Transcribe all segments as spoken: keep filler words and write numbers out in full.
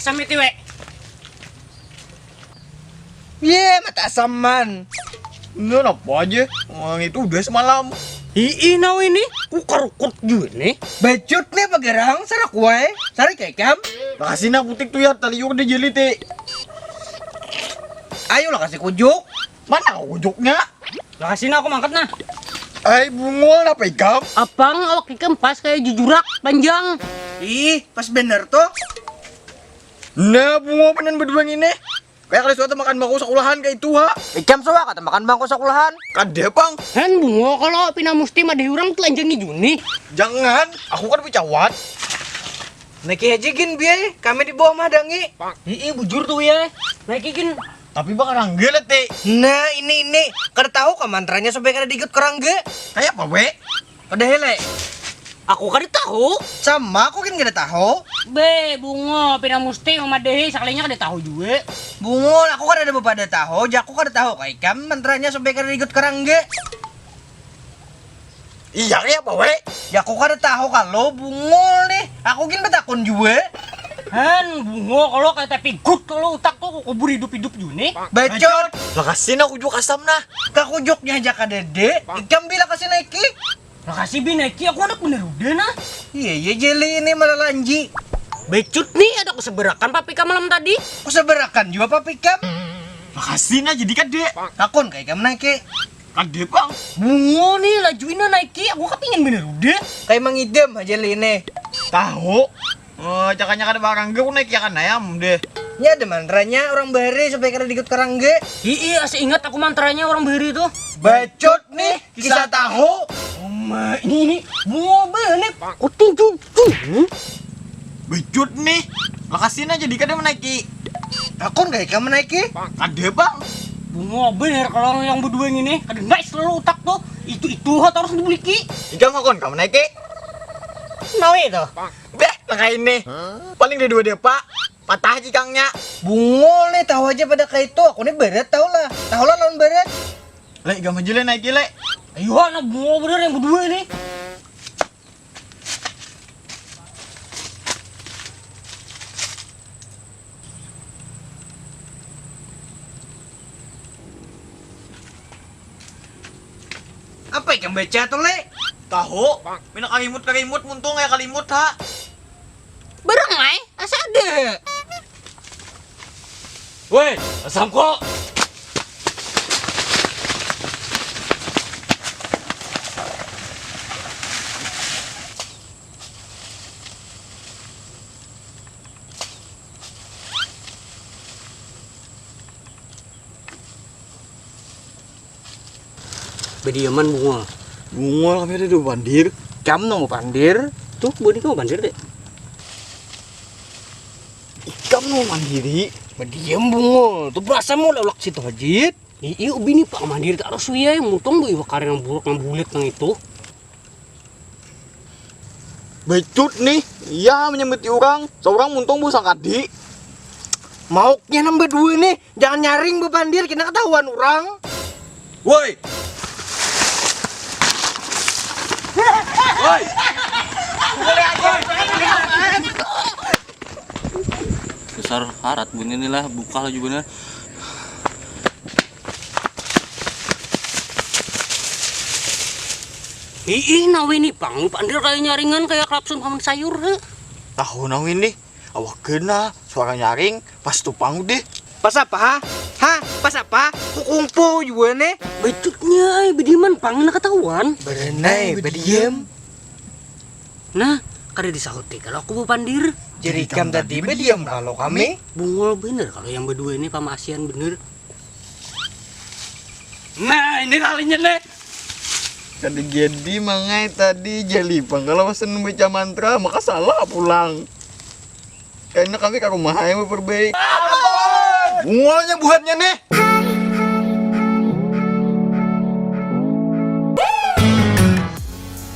Samit iwe. Ye, mata asaman. Nah, apa aja? Orang itu udah semalam. Ih, nah ini, ku karukut juga nih. Bacut nih apa garang, sarak wae. Sarik ya, Kam? Makasih nah putik tuh ya, tali yuk deh jeli teh. Ayo lah kasih kujuk. Mana kujuknya? Lah kasih nah, aku mangkat nah. Ai bungul apa ikam? Apang, awak ikam pas kayak jujurak panjang. Ih, pas bener tuh. Nah, bungul bener berdua ini. Kayak kali suatu makan bangku sekolahan kayak itu ha. Ikam suah kata makan bangku sekolahan. Kada pang. Han bungul kalau pina musti madahi orang telanjangi juni. Jangan, aku kan picawat. Naiki haji gin biaya, kami di bawah madangi. Ih, bujur tuh ya. Naiki gin. Tapi bang rangga lah teh. Nah, ini ini. Kada tahu kah mantranya supaya kada diikut ke rangga? Kayak apa we? Kada hele. Aku kada tahu. Sama aku kan kada tahu. Be, bungo, pina musti mamadahi sakalinya kada tahu juga. Bungo, aku kada ada bepada tahu, jaku kada tahu kai kam mantranya supaya kada diikut ke rangga. Iya, iya apa we? Ya aku kada tahu kalau bungul nih. Aku gin betakun juga. Han, bungo kalau kayak tapi gut kalau utak tuh kubur hidup-hidup juga nih. Bacot. Makasih nak ujuk asam nah. Kakujuknya aja kadede. Ikam bila kasih naiki. Makasih bi naiki, aku anak bener udah nah. Iya iya jeli ini malah lanji. Becut nih ada kuseberakan papika malam tadi. Kuseberakan juga papika. Makasih nah jadi kade. Kakun kayak ikam naiki. Kade bang. Bungo nih lajuin nah naiki, aku kepingin bener udah. Kayak mangidem aja li ini. Tahu. Oh, cakanya kada barangga aku naik yakan ayam deh. Nya ada mantranya orang bahari supaya kada diikut karangga. Ii, asa ingat aku mantranya orang bahari tuh. Bacut nih, kisah tahu. Oma, ini ini bungo bener. Kuting cucu. Bacut nih. Lakasin aja di kada menaiki. Akun gak ikam menaiki? Kada bang. Bungo bener kalau yang berdua ini. Kada nice selalu utak tuh. Itu itu harus dibuliki. Ikam akun kamu naiki? Mau itu. Beh, nah kayak ini. Paling di dua depa, patah jikangnya. Bungul nih, tahu aja pada kayak itu. Aku nih berat tahu lah. Tahu lah lawan berat. Lek, gam aja le naik le. Ayo, anak bungul bener yang berdua ini. Apa ikam baca tuh le? Tahu, mina kalimut kalimut muntung kayak kalimut ha. Barang mai, asa ada. Woi, asam kok. Bediaman bungul. Bungul kami ada dua pandir. Kam nang pandir. Tuh, buni kamu pandir deh. Ikam nang mandiri. Bediam bungul. Tuh berasa mau lelak situ hajit. Iya, ubi nih pak mandir tak harus ya. Mutung bu iwak karing yang buruk yang bulat yang itu. Becut nih, iya menyambiti orang, seorang muntung bu sangkadi. Mauknya nambah dua nih, jangan nyaring bepandir, kena ketahuan orang. Woi. Woi. Besar harat bunyi inilah, buka laju bener. Ih, nawi ni pang pandir kayak nyaringan kayak klakson paman sayur he. Tahu nawi ni, awak kena suara nyaring pas tupang deh. Pas apa ha? Ha? Pas apa? Kukungpo juga nih. Becutnya ay bediaman pang nak ketahuan. Berenai bediam. Nah, kada disahuti kalau aku bepandir. Jadi ikam tadi bediam kalau kami. Bungul bener kalau yang berdua ini pamasian bener. Nah, ini kalinya nih. Kada jadi mangai tadi jalipang kalau pesan membaca mantra maka salah pulang. Karena kami ke rumah yang memperbaik. Bungulnya buhatnya nih.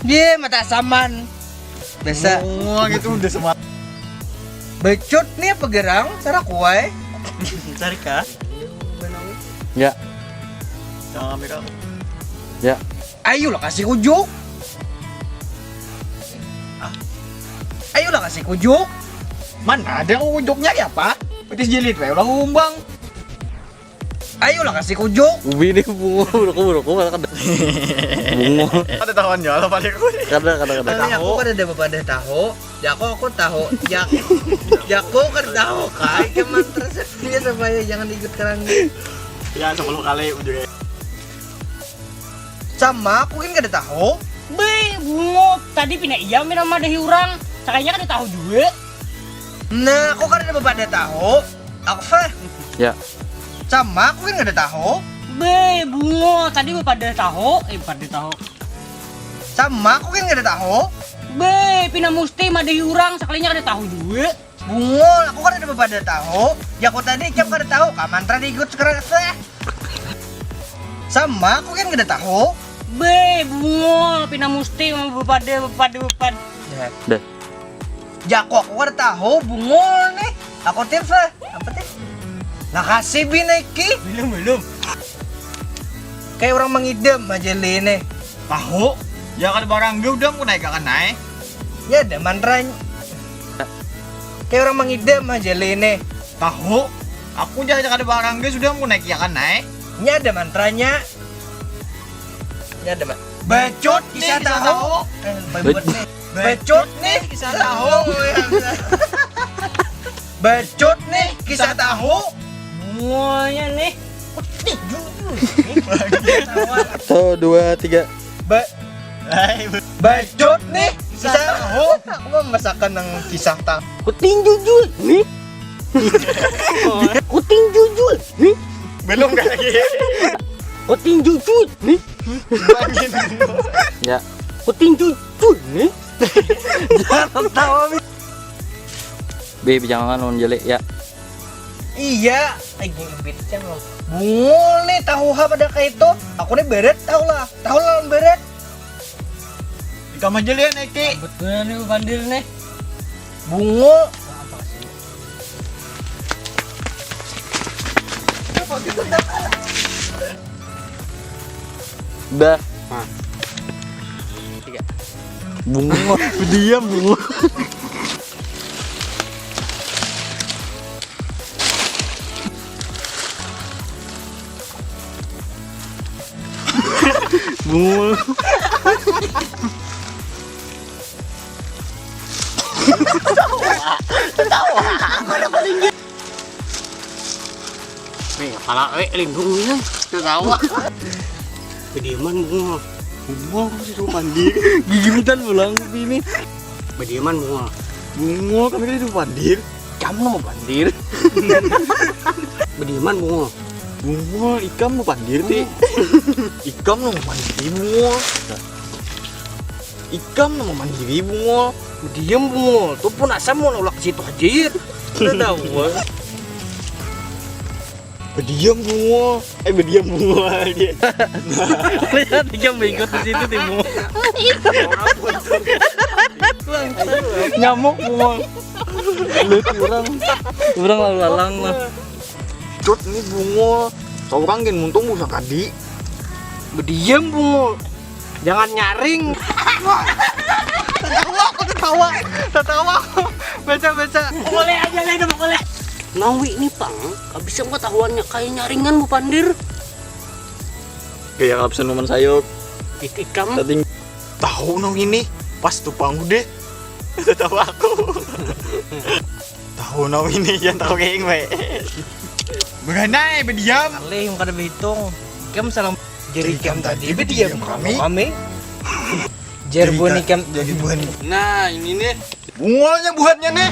Dia mata saman. Biasa. Bungul gitu udah sama. Becut nih apa gerang? Sarak wae. Cari kah? Ya. Jangan ambil kamu. Ya. Ayolah kasih kujuk. Ayolah kasih kujuk. Mana ada ujuknya ya, Pak? Petis jilid, ulah umbang. Ayolah kasih kujuk. Ubi ni bungo, bungo, bungo, bungo, kada. Bungo. Ada tahuannya lah paling. Kada, kada, kada. Kali aku kada ada bepadah tahu. Jaku aku tahu. Jak, jaku kada tahu kai. Cuman terus dia supaya jangan ikut kerang. Ya, sepuluh kali juga. Sama aku kan kada tahu. Be, bungo. Tadi pina iya mira madahi urang. Sakalinya kada tahu jua. Nah, aku kada ada bepadah tahu. Aku fah. Ya. Sama aku kan kada tahu. Be, bungo. Tadi bepadah tahu. Eh, bepadah tahu. Sama aku kan kada tahu. Be, pina musti madahi urang. Sakalinya kada tahu jua. Bungul, aku kada ada bepadah tahu. Jaku tadi ikam kada tahu, ka mantra diikut sekarasa. Sama, aku kan kada tahu. Be, bungul, pina musti mau bepadah, bepadah, bepadah. Ya. Dah. Jaku aku kada tahu, bungul nih. Aku tips lah. Apa tips? Lakasi binaiki. Belum, belum. Kayak orang mengidam aja li nih. Tahu? Ya kada barang ge udah aku naik akan naik. Ya ada mantranya. Kayak orang mengidam aja li nih. Tahu? Aku jangan kada barang ge sudah aku naik ya kan naik. Ini ada mantranya. Ini ada ma- Bacut nih, kisah tahu. Eh, bacut nih. Bacut nih, kisah tahu. Oh, ya, bisa. Bacut nih, kisah tahu. Semuanya nih. Putih jujur. Satu, dua, tiga. Ba- Bacut nih, kisah tahu. Aku mau masakan yang kisah tahu. Kuting jujur nih. Kuting jujur nih. Belum kan lagi. Kuting jujur nih. Ya. Kuting jujur nih. Jangan tahu. Be, jangan lawan jelek ya. Iya, lagi bit cang. Bungul nih tahu ha pada kayak itu. Aku nih beret tahu lah. Tahu lah lawan beret. Ikam aja lian Eki. Betul nih bandir nih. Bungul. Dah. Nah. Tiga. Bungo. Diam bungo. Bungo. Nih, kepala, eh, lindungnya. Ketawa. Kediaman bunga. Bunga, aku sih suka pandir. Gigimitan pulang ini. Kediaman bunga. Bunga, kami kan itu pandir. Kamu mau pandir. Kediaman bunga. Bunga, ikam mau pandir, ti. Ikam mau pandir, bunga. Ikam nang mamandiri bungul. Bediam bungul. Tu pun asa mau nolak situ haja ya. Kada tahu. Bediam bungul. Eh, bediam bungul aja. Lihat ikam bengkot di situ ti bungul. Nyamuk bungul. Lihat orang. Orang lalu lalang lah. Cut ni bungul. Seorang gen muntung busa tadi. Bediam bungul. Jangan nyaring. Tertawa aku, tertawa. Tertawa aku. Baca, baca. Boleh aja lah itu, boleh. Nawi ni pang, habis yang ketahuannya kayak nyaringan bupandir. Kayak absen momen sayur. Ikam. Tadi tahu nang ini pas tu pang deh. Tertawa aku. Tahu nau ini yang tahu keng we. Beganai bediam. Alih mun kada behitung. Ikam salam. Jadi ikam tadi bediam kami. Kami. Jerbun ikam. Jadi buhan. Nah, ini nih. Bungulnya buhannya nih.